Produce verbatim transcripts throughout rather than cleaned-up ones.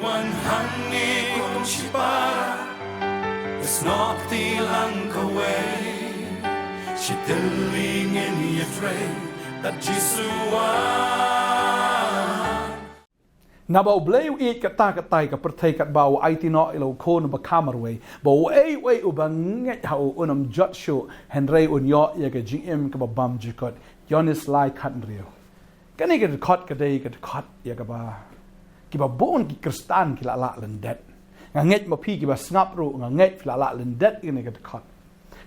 Wan hangne kum shipara, is not the lang kaway. Shi tylli ngin ïatrei, that Jisu wan. Naba U Blei u ïeit katta katta ïa ka pyrthei katba u aiti noh ïa la u khun ba kha marwei, ba uei uei uba ngeit ha u un ym jot shuh, hynrei un ïoh ïa ka jingim kaba bymjukut. Ïoannis lai khathynriew. Kane ka dkhot ka dei ka dkhot ïa kaba, kiba bun ki Khristan ki la lah lyndet. Nga ngeit ma phi kiba sngap ruh, nga ngeit phi la lah lyndet ïa kane ka dkhot.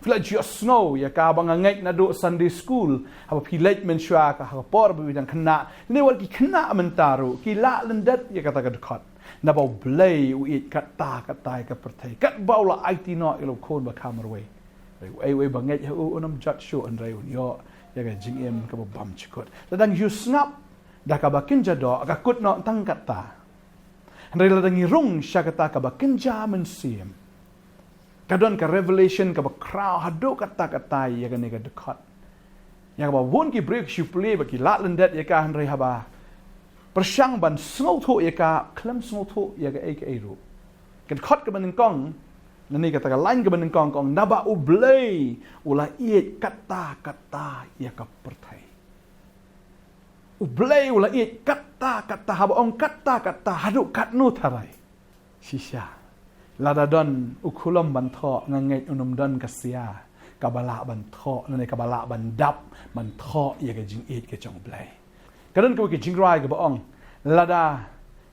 Phi la ju sngew ïa kaba nga ngeit naduh Sunday school, haba phi leit mynshuwa ka ha ka por ba phi dang khynnah, lane wat ki khynnah mynta ruh ki lah lyndet ïa kata ka dkhot. Naba U Blei u ïeit katta katta ïa ka pyrthei, katba u la aiti noh ïa la u khun ba kha marwei. Hynrei uei uei ba ngeit ha u un ym jot shuh, hynrei un ïoh ïa ka jingim kaba bymjukut. Lada ngi ju sngap da kaba kynja doh, ka kut noh tang katta. Hynrei lada ngi rung sha kata kaba kynja mynsiem, ka don ka revelation kaba khraw haduh katta katta ïa kane ka dkhot. Ïa kaba bun ki briew ki shu pule bad ki lah lyndet ïa ka, hynrei haba pyrshang ban sngewthuh ïa ka, khlem sngewthuh ïa kaei kaei ruh. Ka dkhot kaba nyngkong, lane kata ka lain kaba nyngkong ka ong, naba U Blei u la ïeit katta katta ïa ka pyrthei. U Blei u la ïeit katta katta, haba ong katta katta, haduh katno tharai? Shisha. Lada don u khulom ban thoh, nga ngeit un ym don ka sia kaba lah ban thoh, lane kaba lah ban dap ban thoh ïa ka jingïeit ka jong U Blei. Ka don kawei ka jingrwai kaba ong, lada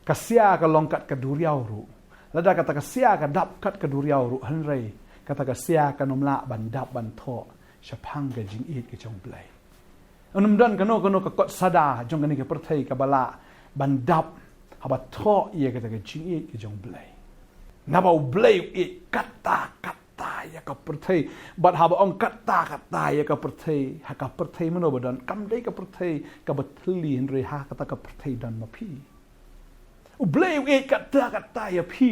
ka sia ka long kat ka duriaw ruh, lada kata ka sia ka dap kat ka duriaw ruh, hynrei kata ka sia kan ym lah ban dap ban thoh shaphang ka jingïeit ka jong U Blei. Un ym don kano kano ka kot sada jong kane ka pyrthei kaba lah ban dap haba thoh ïa kata ka jingïeit ka jong U Blei. Naba U Blei u ïeit katta katta ïa ka pyrthei. Bad haba ong katta katta ïa ka pyrthei, ha ka pyrthei mano ba don? Kam dei ka pyrthei kaba thylli, hynrei ha kata ka pyrthei don ma phi. U Blei u ïeit katta katta ïa phi.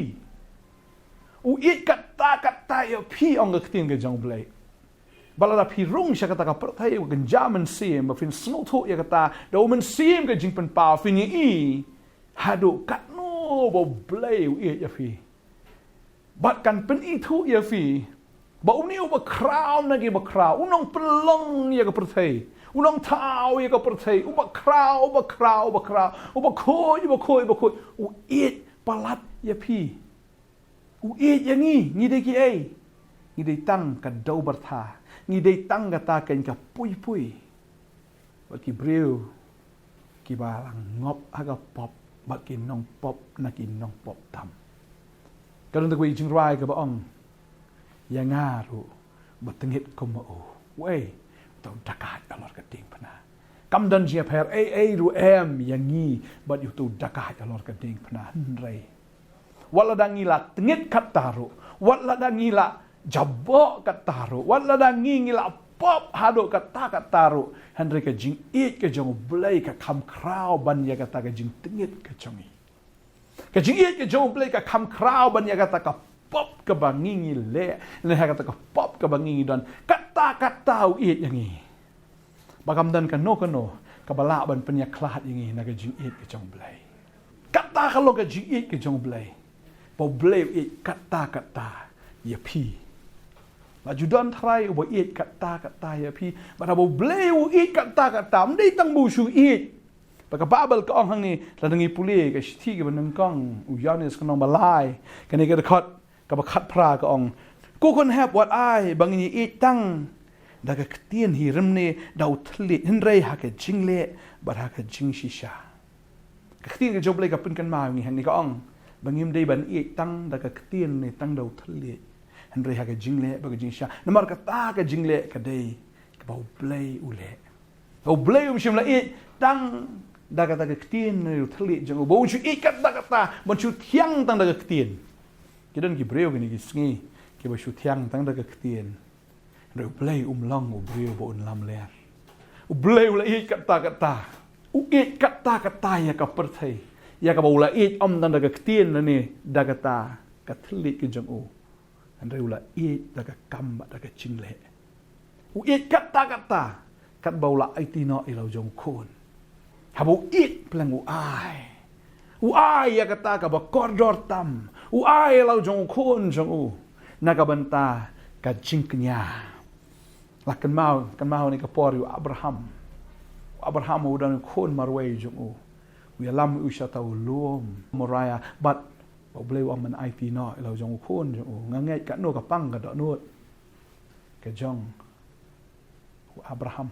U ïeit katta katta ïa phi, ong ka ktien ka jong U Blei. Bad lada phi rung sha kata ka pyrthei ba kynja mynsiem, ba phin sngewthuh ïa kata da u mynsiem ka jingpynpaw, phin ïohi haduh katno ba U Blei u ïeit ïa phi. Bad kan pynithuh ïa phi ba une uba khraw na ki bakhraw, u nongpynlong ïa ka pyrthei, u nongthaw ïa ka pyrthei, uba khraw, uba khraw, uba khraw, uba khuid, uba khuid, uba khuid, u ïeit palat ïa phi. U ïeit ïa ngi, ngi dei kiei? Ngi dei tang ka dewbyrtha, ngi dei tang kata keiñ ka puipui. Bad ki briew kiba la ngop ha ka pop, bad ki nongpop na ki nongpop tam. Ka don kawei ka jingrwai kaba ong, ïa nga ruh ba tyngit kum ma u, uei, uta u da kait halor ka diengphna. Kam don jingïapher ei ei ruh em ïa ngi bad uta u da kait halor ka diengphna, hynrei wat lada ngi la tyngit katta ruh, wat lada ngi la jaboh katta ruh, wat lada ngi, ngi la pop haduh katta katta ruh, hynrei ka jingïeit ka jong U Blei ka kham khraw ban ïa kata ka jingtyngit ka jong ngi. Ka jingïeit ka jong U Blei ka kham khraw ban ïa kata ka pop kaba ngi ngi leh, lane ha kata ka pop kaba ngi ngi don. Katta katta u ïeit ïa ngi. Ba kam don kano kano kaba lah ban pynïakhlad ïa ngi na ka jingïeit ka jong U Blei. Katta ka long ka jingïeit ka jong U Blei, ba U Blei u ïeit katta katta ïa phi. La ju don tharai uba ïeit katta katta ïa phi? Bad haba U Blei u ïeit katta katta, ym dei tang ba u shu ïeit. Ba ka Baibl ka ong hangne, lada ngi pule ka shithi kaba nyngkong u Ïoannis ka lynnong ba lai, kane ka dkhot kaba khatphra ka ong, ko khun hep, wat ai ba ngin ïaieit tang da ka ktien hi, lymne da u thylliej, hynrei ha ka jingleh bad ha ka jingshisha. Ka ktien ka jong U Blei ka pynkynmaw ïa ngi hangne, ka ong ba ngim dei ban ïeit tang da ka ktien ne tang da u thylliej, hynrei ha ka jingleh bad ka jingshisha. Namar kata ka jingleh ka dei kaba U Blei u leh. Ba U Blei um shym la ïeit tang da kata ka ktien ne u thylliej jong u. Ba un shu ïeit katta katta, ban shu thiang tang da ka ktien. Ki don ki briew kine ki sngi kiba shu thiang tang da ka ktien. Hynrei U Blei um long u briew ba un lamler. U Blei u la ïeit katta katta. U ïeit katta katta ïa ka pyrthei, ïa kaba u la ïeit ym tang da ka ktien lane da kata ka thylliej ka jong u. Hynrei u la ïeit da ka kam bad da ka jingleh. U ïeit katta katta katba u la aiti noh ïa la u jong u khun. Haba u ïeit pleng u ai. U ai ïa kata kaba kordor tam. U ai ïa la u jong u khun jong u na ka bynta ka jingkñia. La kynmaw, kynmaw ne ka por ïa u Abraham. U Abraham u don u khun marwei jong u. U ïalam u sha ta u lum Moriah, bad ba U Blei u ong ban aiti noh ïa la u jong u khun jong u. Nga ngeit katno ka pang ka dohnud ka jong u Abraham.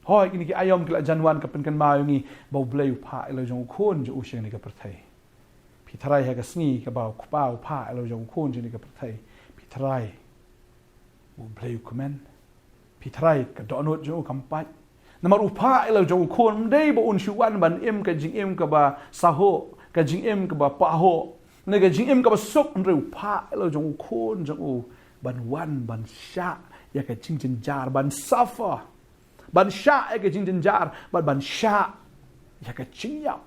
Hooid, kine ki aïom ki la jan wan ka pynkynmaw ïa ngi ba U Blei u phah ïa la u jong u khun jong u sha kane ka pyrthei. Phi tharai ha ka sngi kaba u kpa u phah ïa la u jong u khun sha kane ka pyrthei, phi tharai U Blei u kmen? Phi tharai ka dohnud jong u kam pait? Namar u phah ïa la u jong u khun ym dei ba un shu wan ban im ka jingim kaba sahuh, ka jingim kaba pahuh, ne ka jingim kaba suk, hynrei u phah ïa la u jong u khun jong u ban wan ban shah ïa ka jingjynjar, ban suffer, ban shah ïa ka jingjynjar, ban, ban shah ïa ka jingïap,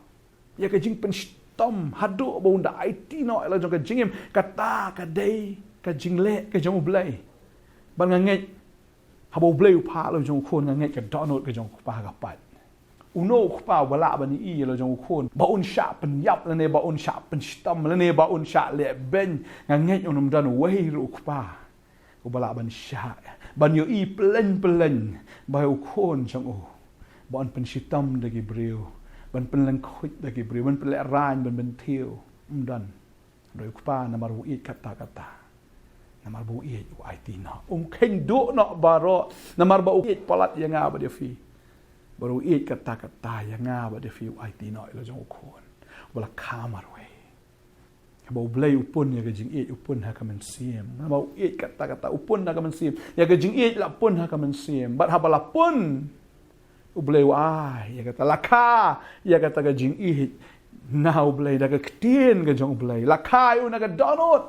ïa ka jingpynshitom, haduh ba un da aiti noh ïa la u jong ka jingim. Kata ka dei ka jingleh ka jong U Blei. Bad nga ngeit haba U Blei u phah ïa la u jong u khun, nga ngeit ka dohnud ka jong u kpa ka pait. Uno u kpa uba lah ban ïohi ïa la u jong u khun ba un shah pynïap lane ba un shah pynshitom lane ba un shah leh beiñ? Nga ngeit un ym don uwei ruh u kpa uba lah ban shah, ban ïohi pyllein pyllein ba u khun jong u, ba un pynshitom da ki briew, ban pynlyngkhuit da ki briew, ban pynlehraiñ, ban pynthiew. Ym don. Hynrei u kpa, namar ba u ïeit katta katta, namar ba u ïeit, u aiti noh. Um kheiñ duh noh baroh, namar ba u ïeit palat ïa nga bad ïa phi. Bad u ïeit katta katta ïa nga bad ïa phi, u aiti noh ïa la u jong u khun uba la kha marwei. Haba U Blei u pun ïa ka jingïeit, u pun ha ka mynsiem. Haba u ïeit katta katta, u pun ha ka mynsiem. Ïa ka jingïeit la pun ha ka mynsiem. Bad haba la pun, U Blei u ai ïa kata, la kha ïa kata ka jingïeit na U Blei da ka ktien ka jong U Blei. La kha ïa u na ka dohnud.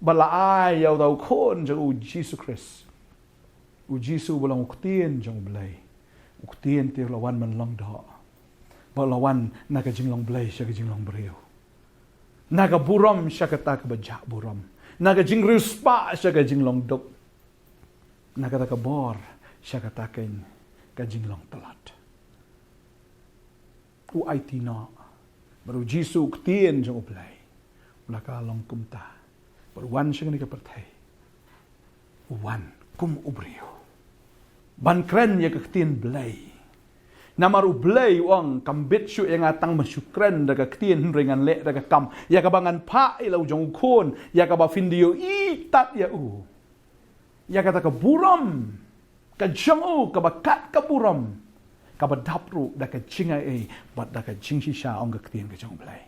Bad la ai ïa uta u khun jong u, U Jisu Khrist. U Jisu uba long u ktien jong U Blei. U ktien te u la wan ban long doh. Bad u la wan na ka jinglong Blei sha ka jinglong briew. Na ka burom sha kata kaba jah burom. Na ka jingriewspah sha ka jinglong duk. Na kata ka bor sha kata ka, ka jinglong tlot. U aiti noh. Bad U Jisu u ktien jong U Blei u la ka long kumta. Bad u wan sha kane ka pyrthei, u wan kum u briew ban kren ïa ka ktien Blei. Namar U Blei u ong, kam bit shuh ïa nga tang ban shu kren da ka ktien, hynrei ngan leh da ka kam. Ïa kaba ngan phah ïa la u jong u khun, ïa kaba phin da ïohi tad ïa u. Ïa kata ka burom ka jong u, kaba kat ka burom, kaba dap ruh da ka jingai ei bad da ka jingshisha, ong ka ktien ka jong U Blei.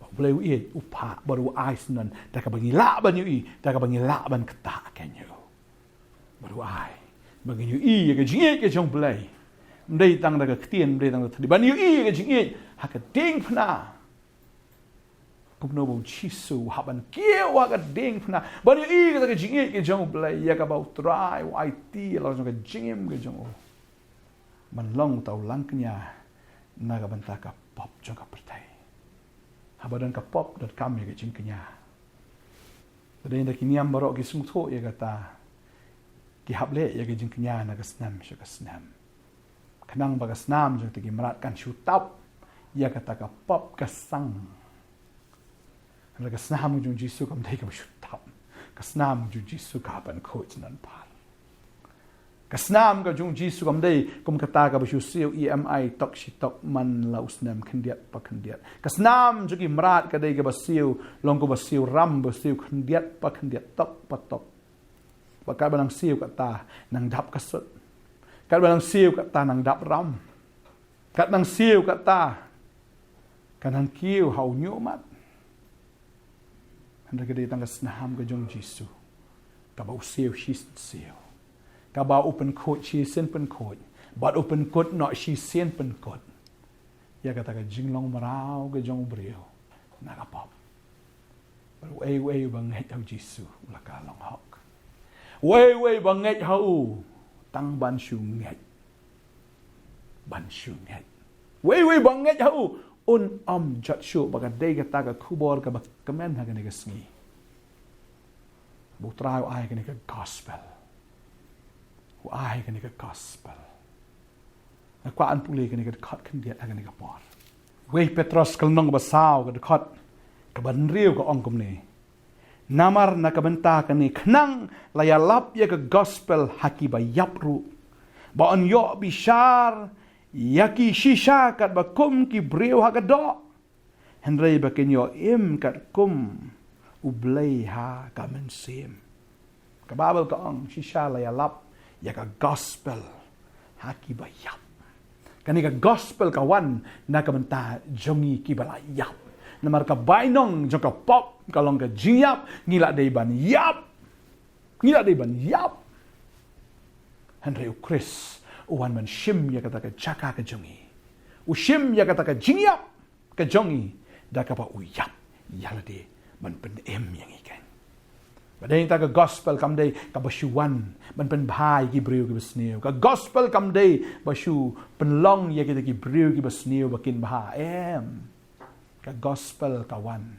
Ba U Blei u ïeit, u phah bad u ai syndon da kaba ngi lah ban ïohi, da kaba ngi lah ban ktah kein ïa u. Bad u ai ba ngin ïohi ïa ka jingïeit ka jong U Blei. Ym dei tang da ka ktien, ym dei tang da ka ktien, ban ïohi ïa ka jingïeit ha ka diengphna. Kumno ba U Jisu u hap ban kiew ha ka diengphna ban ïohi kata ka jingïeit ka jong U Blei, ïa kaba U Trai u aiti ïa la jong ka jingim ka jong u, ban long uta u langkñia na ka bynta ka pop jong ka pyrthei. Haba don ka pop, donkam ïa ka jingkñia. Te dei da ki niam baroh ki sngewthuh ïa kata, ki hap leh ïa ka jingkñia na ka snem sha ka snem. Khnang ba ka snam jong kita ki mrad kan shu tap ïa kata ka pop ka sang. Hynrei ka snam jong U Jisu kam dei kaba shu tap. Ka snam jong U Jisu ka pynkhuid syndon pat. Ka snam ka jong U Jisu kam dei kum kata kaba shu siew E M I tok shi tok man la u snem, khyndiat pa khyndiat. Ka snam jong ki mrad ka dei kaba siew, long kaba siew ram, ba siew khyndiat pa khyndiat, tok pa tok. Ba katba nang siew kata nang dap ka sut. Katba nang siew kata nang dap ram. Kat nang siew kata ka nang kiew ha u ñiuhmat. Hynrei ka dei tang ka snam ka jong U Jisu, kaba u siew shisien siew, kaba u pynkhuid shisien pynkhuid, bad u pynkut noh shisien pynkut ïa kata ka jinglong mraw ka jong u briew na ka pop. Bad uei uei ba ngeit ha U Jisu u la ka long hok. Uei uei ba ngeit ha u, tang ban shu ngeit, ban shu ngeit. Uei uei ba ngeit ha u, un ym jot shuh. Ba ka dei kata ka khubor kaba kmen ha kane ka sngi. Ba U Trai u ai kane ka gospel. U ai kane ka gospel. Nga kwah ban pule kane ka dkhot khyndiat ha kane ka por. Wei Petros ka lynnong ba saw ka dkhot kaba hynriew ka ong kumne. Namar na ka bynta kane khnang la ïalap ïa ka gospel ha ki ba ïap ruh, ba yn ïoh bishar ïa ki shisha katba kum ki briew ha ka doh, hynrei ba kin ïoh im katkum U Blei ha ka mynsiem. Ka Baibl ka ong shisha la ïalap ïa ka gospel ha ki ba ïap. Kane ka gospel ka wan na ka bynta jong ngi ki ba la ïap. Namar ka bainong jong ka pop ka long ka jingïap, ngi la dei ban ïap. Ngi la dei ban ïap. Hynrei U Khrist u wan ban shim ïa kata ka jaka ka jong ngi. U shim ïa kata ka jingïap ka jong ngi da kaba u ïap ïa lade ban pynim ïa ngi kan. Ba dei ta ka gospel kam dei kaba shu wan ban pynbha ïa ki briew ki ba sniew. Ka gospel kam dei ba shu pynlong ïa kita ki briew ki ba sniew ba kin bha, em. Ka gospel ka wan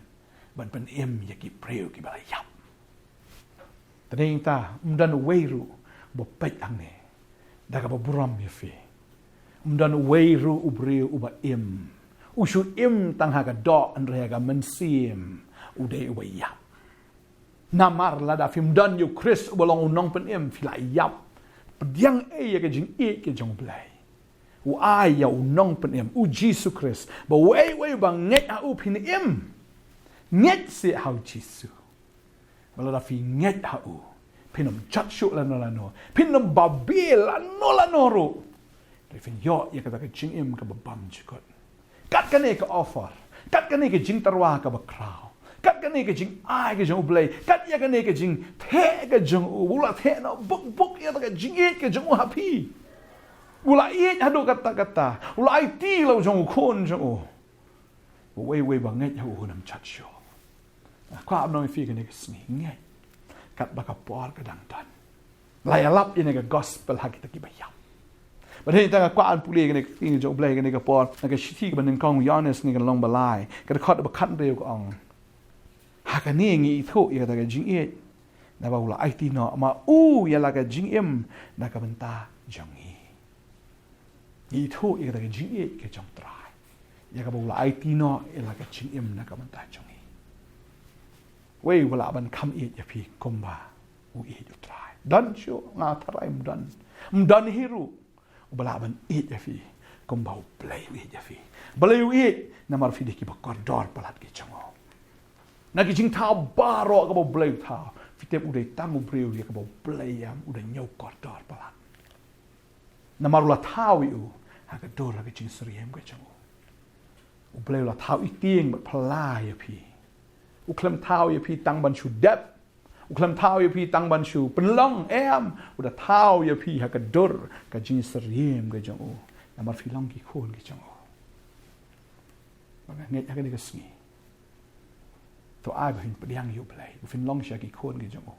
ban pynim ïa ki briew ki ba la ïap. Te dei ta, ym don uwei ruh ba peit hangne da kaba burom ïa phi. Ym don uwei ruh u briew uba im. U shu im tang ha ka doh, hynrei ha ka mynsiem u dei uba ïap. Namar lada phim don ïa U Khrist uba long U Nongpynim, phi la ïap. Pdiang ei ïa ka jingïeit ka jong U Blei. U ai ïa U Nongpynim, U Jisu Khrist, ba uwei uwei ba ngeit ha u phin im. Ngeit seh ha U Jisu. Ba lada phi ngeit ha u, phin ym jot shuh lano lano, phin ym babe lano lano ruh. Te phin ïoh ïa kata ka jingim kaba bymjukut. Kat kane ka offer, kat kane ka jingtyrwa kaba khraw, kat kane ka jingai ka jong U Blei, kat ïa kane ka jingtheh ka jong u, u la theh noh buk buk ïa kata ka jingïeit ka jong u ha phi. U la ïeit haduh katta katta, u la aiti la u jong u khun jong u. Uwei uwei ba ngeit ha u un ym jot shuh. Nga kwah ban ong ïa phi kane ka sngi, ngeit. Katba ka por ka dang don. La ïalap ïa kane ka gospel ha kita ki ba ïap. Ba dei ta nga kwah ban pule kane ka ktien jong U Blei kane ka por, na ka shithi kaba nyngkong u Ïoannis, kane ka lynnong ba lai, ka dkhot ba khathynriew ka ong. Ha kane ngi ithuh ïa kata ka jingïeit, naba u la aiti noh ma u ïa la ka jingim na ka bynta jong ngi. Ngi ithuh ïa kata ka jingïeit ka jong U Trai, ïa kaba u la aiti noh ïa la ka jingim na ka bynta jong ngi. Wei u lah ban kham ïeit ïa phi kumba u ïeit U Trai? Don shuh? Nga tharai ym don. Ym don hi ruh uba lah ban ïeit ïa phi kumba U Blei u ïeit ïa phi. Balei u ïeit? Namar phi dei ki ba kordor palat ki jong u. Na ki jingthaw baroh kaba U Blei u thaw, phi tip u dei tang u briew ïa kaba U Blei ïam, u da ñiew kordor palat. Namar u la thaw ïa u ha ka dur ha ka jingsyriem ka jong u. U Blei u la thaw ïa tieng bad phylla ïa phi. U khlem thaw ïa phi tang ban shu dep. U khlem thaw ïa phi tang ban shu pynlong, em. U da thaw ïa phi ha ka dur ka jingsyriem ka jong u. Namar phi long ki khun ki jong u. Ba nga ngeit ha kane ka sngi, to ai ba phin pdiang ïa U Blei, ba phin long sha ki khun ki jong u.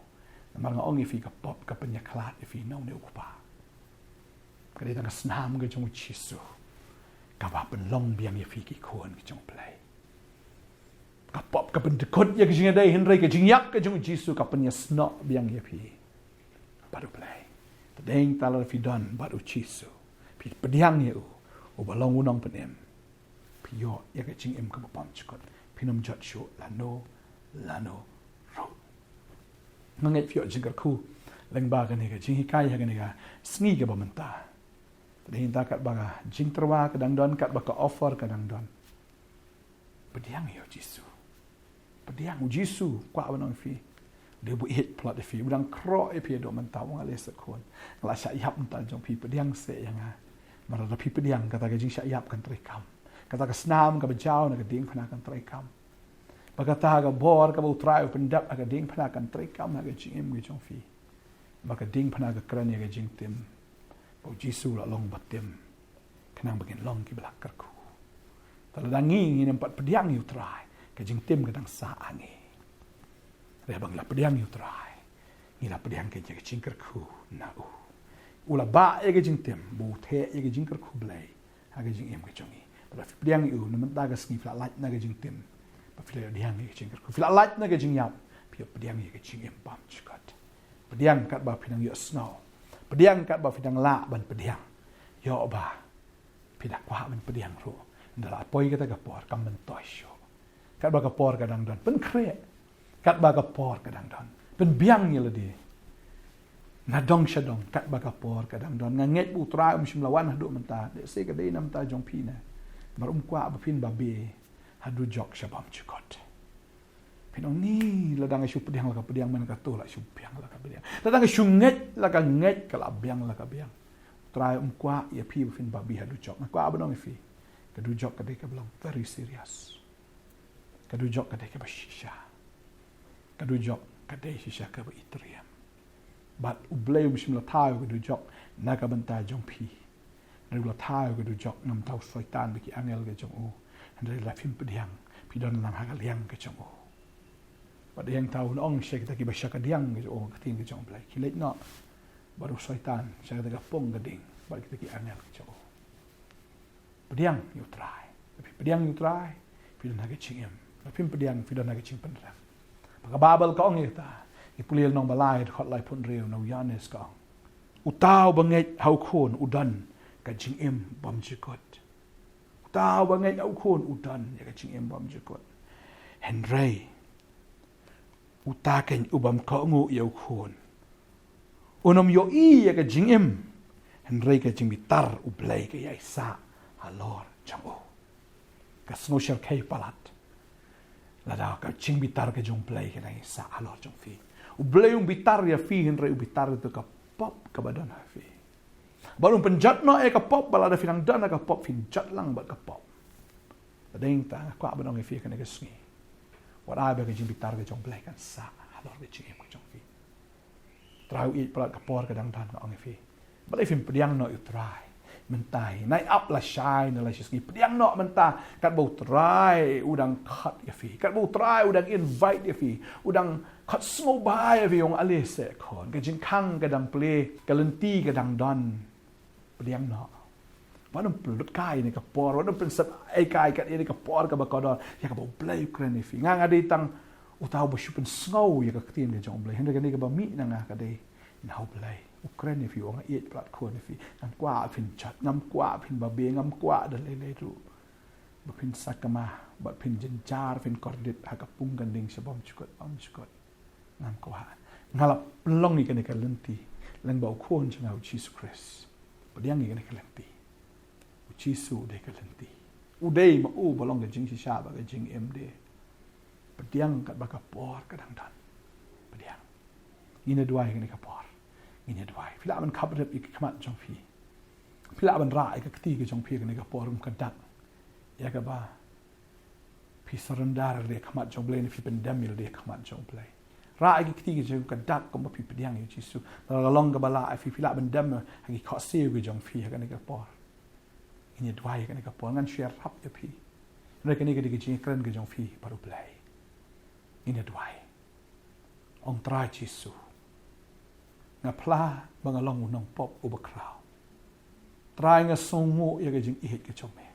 Namar nga ong ïa phi, ka pop ka pynïakhlad ïa phi na une u kpa. Ka dei tang ka snam ka jong U Jisu kaba pynlong biang ïa phi ki khun ki jong U Blei. Ka pop ka pyndykut ïa ka jingïadei, hynrei ka jingïap ka jong U Jisu ka pynïasnoh biang ïa phi bad U Blei. Te dei ta lada phi don bad U Jisu, phi pdiang ïa u, uba long U Nongpynim, phi ïoh ïa ka jingim kaba bymjukut. Phin ym jot shuh lano lano ruh. Nga ngeit phi ïoh jingkyrkhu lyngba kane ka jinghikai ha kane ka sngi kaba mynta. Te dei ta, katba ka jingtyrwa ka dang don, katba ka offer ka dang don, pdiang ïa U Jisu. Pdiang. U Jisu, kwah ban ong ïa phi, u dei uba ïeit palat ïa phi, u dang khroh ïa phi haduh mynta, u ong, ale sa khun, nga la shah ïap na ka bynta jong phi, pdiang seh ïa nga. Namar lada phi pdiang, kata ka jingshah ïap kan treikam. Kata ka snam kaba jaw na ka diengphna kan treikam. Bad kata ka bor kaba U Trai u pyndep ha ka diengphna kan treikam ha ka jingim ka jong phi. Bad ka diengphna ka kren ïa ka jingtim, ba U Jisu u la long ba tim, khnang ba ngin long kiba la kyrkhu. Te lada ngi ngim pat pdiang ïa U Trai, ka jingtim ka dang sah ha ngi. Hynrei haba ngi la pdiang ïa U Trai, ngi la pdiang ïa ka jingkyrkhu na u. U la bah ïa ka jingtim, ba u theh ïa ka jingkyrkhu Blei ha ka jingim ka jong ngi. Bad lada phi pdiang ïa u, na mynta ka sngi phi la lait na ka jingtim, ba phi la pdiang ïa ka jingkyrkhu, phi la lait na ka jingïap, phi ïa pdiang ïa ka jingim bymjukut. Pdiang katba phi dang ïohsngew. Pdiang katba phi dang lah ban pdiang. Ïoh ba phi da kwah ban pdiang ruh, Ynda la poi kata ka por, kam myntoi shuh. Katba ka por ka dang don, pynkhreh. Katba ka por ka dang don, pynbiang ïa lade. Na dong sha dong, katba ka por ka dang don. Nga ngeit ba U Trai um shym la wan haduh mynta, lehse ka dei na bynta jong phi ne. Namar um kwah ba phin babe ha dujok sha bymjukut. Phin ong ni, lada nga shu pdiang la ka pdiang, mynta ka tu la shu biang la ka biang. Lada nga shu ngeit la ka ngeit, ka la biang la ka biang. U Trai um kwah ïa phi ba phin babe ha dujok. Nga kwah ban ong ïa phi, ka dujok ka dei kaba long very serious. Ka dujok ka dei kaba shisha. Ka dujok ka dei shisha kaba itriem. Bad U Blei um shym la thaw ïa ka dujok na ka bynta jong phi. Hynrei U la thaw ïa ka dujok na ka bynta u Soitan bad ki angel ka jong u. Hynrei lada phim pdiang, phi don lang ha ka liang ka jong u. Bad ïa kata un ong sha kita kiba shakadiang ka jong u, ka ktien ka jong U Blei, ki leit noh bad u Soitan sha kata ka pung ka ding bad kita ki angel ka jong u. Pdiang ïa U Trai. Lada phi pdiang ïa U Trai, phi don ha ka jingim. Lada phim pdiang, phi don ha ka jingpynrem. Ba ka Baibl ka ong ïa kata, ngi pule lynnong ba lai, dkhot laiphew hynriew, na u Ïoannis ka ong, uta uba ngeit ha u Khun u don ka jingim bymjukut. Uta uba ngeit ha u Khun u don ïa ka jingim bymjukut. Hynrei uta keiñ u bym kohnguh ïa u Khun un ym ïohi ïa ka jingim, hynrei ka jingbitar U Blei ka ïaisah halor jong u. Ka sngew shyrkhei palat lada ka jingbitar ka jong U Blei ka dang ïaisah halor jong phi. U Blei um bitar ïa phi, hynrei u bitar ïa ka pop kaba don ha phi. Bad um pynjot noh ïa ka pop, bad lada phi dang don ha ka pop, phin jot lang bad ka pop. Hynrei tang nga kwah ban ong ïa phi kane ka sngi, wat ai ba ka jingbitar ka jong U Blei kan sah halor ka jingim ka jong phi. Trai u ïeit palat, ka por ka dang don, nga ong ïa phi. Balei phim pdiang noh ïa U Trai mynta hi? Nai ap lashai ne lashisngi, pdiang noh mynta. Katba U Trai u dang khot ïa phi, katba U Trai u dang invite ïa phi, u dang khot sngewbha ïa phi, u ong, ale seh khun, ka jingkhang ka dang plie, ka lynti ka dang don. Pdiang noh. Wat nym pynlut kai ïa kane ka por, wat nym pynsep ei kai kat ïa kane ka por kaba kordor ïa kaba U Blei u kren ïa phi. Nga, nga dei tang uta uba shu pynsngew ïa ka ktien ka jong U Blei. Hynrei kane kaba mih na nga ka dei na U Blei. U kren ïa phi, u ong, nga ïeit palat khun ïa phi. Ngam kwah phin jot, ngam kwah phin babe, ngam kwah da lei lei ruh ba phin sakma, ba phin jynjar, phin kordit ha ka pung ka ding sha bymjukut, bymjukut. Ngam kwah. Nga la pynlong ïa kane ka lynti lyngba U Khun jong nga U Jisu Khrist. Pdiang ïa kane ka lynti. U Jisu u dei ka lynti. U dei ma u ba long ka jingshisha bad ka jingim de. Pdiang katba ka por ka dang don. Pdiang. Ngin ïa duwai ïa kane ka por. Ngin ïa duwai. Phi lah ban khapkhreh ïa ka khmat jong phi. Phi lah ban rah ïa ka kti ka jong phi ïa kane ka por, kum ka dak ïa kaba phi surrender ïa lade ha khmat jong U Blei, ne phi pyndem ïa lade ha khmat jong U Blei. Rah ïa ki kti ki jong ka dak kumba phi pdiang ïa U Jisu. Lada ka long kaba lah ïa phi, phi lah ban dem ha ki khohsiew ki jong phi ha kane ka por. Ngin ïa duwai ha kane ka por, ngan shu ïarap ïa phi. Hynrei kane ka dei ka jingkren ka jong phi bad U Blei. Ngin ïa duwai. Ong, Trai Jisu, nga phla ba nga long u nongpop uba khraw. Trai, nga sngewnguh ïa ka jingïeit ka jong me,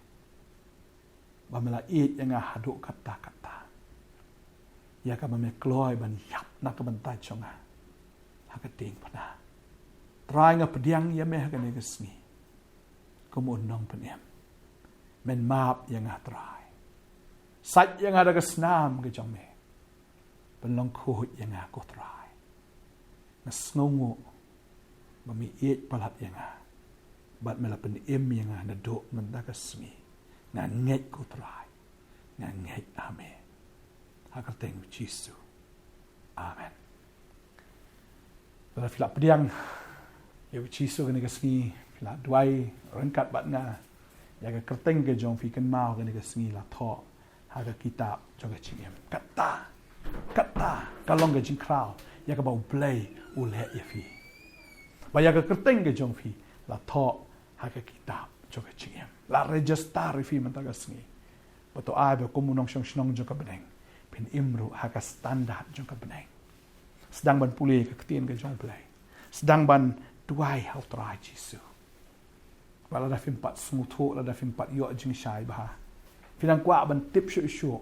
ba me la ïeit ïa nga haduh katta katta, ïa kaba me kloi ban ïap na ka bynta jong nga ha ka diengphna. Trai, nga pdiang ïa me ha kane ka sngi kum u nongpynim. Men map ïa nga, Trai. Sait ïa nga da ka snam ka jong me. Pynlong khuid ïa nga, ko Trai. Nga sngewnguh ba me ïeit palat ïa nga bad me la pynim ïa nga naduh mynta ka sngi. Nga ngeit, ko Trai. Nga ngeit ha me. Ha ka kyrteng U Jisu. Amen. Lada phi lah pdiang ïa U Jisu kane ka sngi, phi lah duwai ryngkat bad nga. Ïa ka kyrteng ka jong phi, kynmaw, kane ka sngi la thoh ha ka kitab jong ka jingim. Kata, kata ka long ka jingkhraw ïa kaba U Blei u leh ïa phi, ba ïa ka kyrteng ka jong phi la thoh ha ka kitab jong ka jingim. La register ïa phi mynta ka sngi. Ba to ai ba kum u nongshong shnong jong ka bneng, phin im ruh ha ka standard jong ka bneng. Sdang ban pule ka ktien ka jong U Blei. Sdang ban duwai ha U Trai Jisu. Ba lada phim pat sngewthuh, lada phim pat ïoh jingshai bha, phi nang kwah ban tip shuh shuh,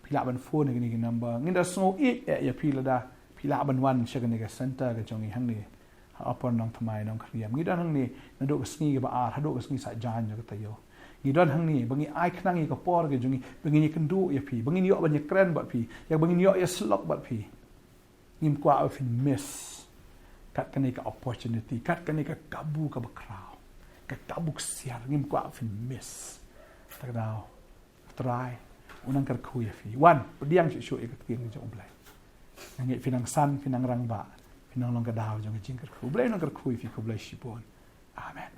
phi lah ban phone ha kine ki number. Ngin da sngew ïeit eh ïa phi lada phi lah ban wan sha kane ka center ka jong ngi hangne ha Upper Nongthymmai, Nongkhriem. Ngi don hangne naduh ka sngi kaba ar haduh ka sngi Saitjaiñ jong ka taïew. Ngi don hangne ba ngi ai khnang ïa ka por ka jong ngi, ba ngin ïakynduh ïa phi, ba ngin ïoh ban ïakren bad phi, ïa ba ngin ïoh ïasyllok bad phi. Ngim kwah ba phin miss kat kane ka opportunity, kat kane ka kabu kaba khraw, ka kabu ksiar, ngim kwah ba phin miss. Te ka daw, Trai u nang kyrkhu ïa phi. Wan, pdiang shuh shuh ïa ka ktien ka jong U Blei. Nga ngeit phi nang san, phi nang rangbah, phi nang long ka daw jong ka jingkyrkhu. U Blei u nang kyrkhu ïa phi, khublei shibun. Amen.